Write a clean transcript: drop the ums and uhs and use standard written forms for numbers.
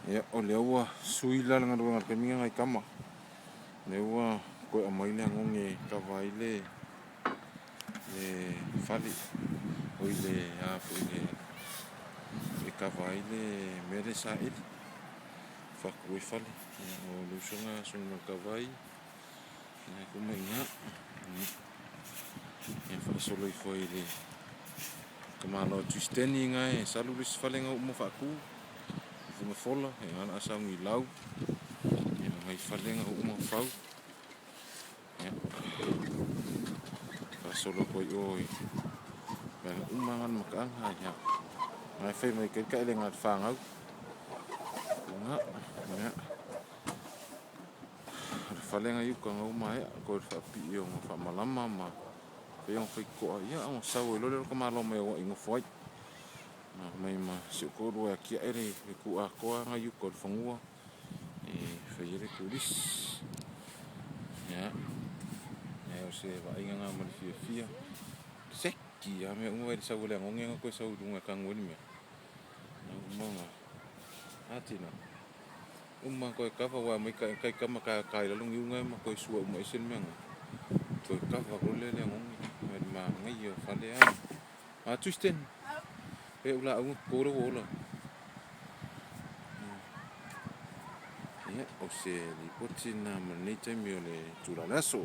Ia, o lea ua sui la le galuega i le taimi lenei nai tama. O lea ua toe aumai le agoge e kava ai le fale, oi le a foi le e kava ai le mea lea e saeli, fatu ai fale. Ia, o le uso lena a Sonumaletavai, ia tuu mai i ina. Ia faasolo ifo ai i le tamaloa Tristani lena e salu le isi fale lena ua uma ona faatu. Fugafola, ia na o le sauni lau, ia ma nai fale na ua uma ona fau. Ia, faasolo atu ai o i vaega uma lava na o le mataaga, ia, na e fai mai tai le taelega a le fanau. Ia, ia, o le fale na i uta na ua maea, toe o le faapipii o faamalama ma fai ona faitotoa, ia ona sau ai loa lea o le tamaloa mai Hawaii e nofo ai. Mai ma si ou toalua e atiae le itu atoa lava i uta o le fanua e fai ai le turisi. Ia, o se vaaiga lena mo le fiafia. Seki lava mea uma vaai i le sau a le agoge na toe sau i luga e tanu ai le mea. Uma ona, a tina, uma ona toe kava aua e omai taitama e tae i lalo niu na ma toe sua uma ese le mea lena. Toe kava loa lea e le agoge. O le manaia o fale a. A Tristan, e ou laau na toto lea ua ola. Ia, o se lipoti lena mo lenei taimi o le itula o le aso.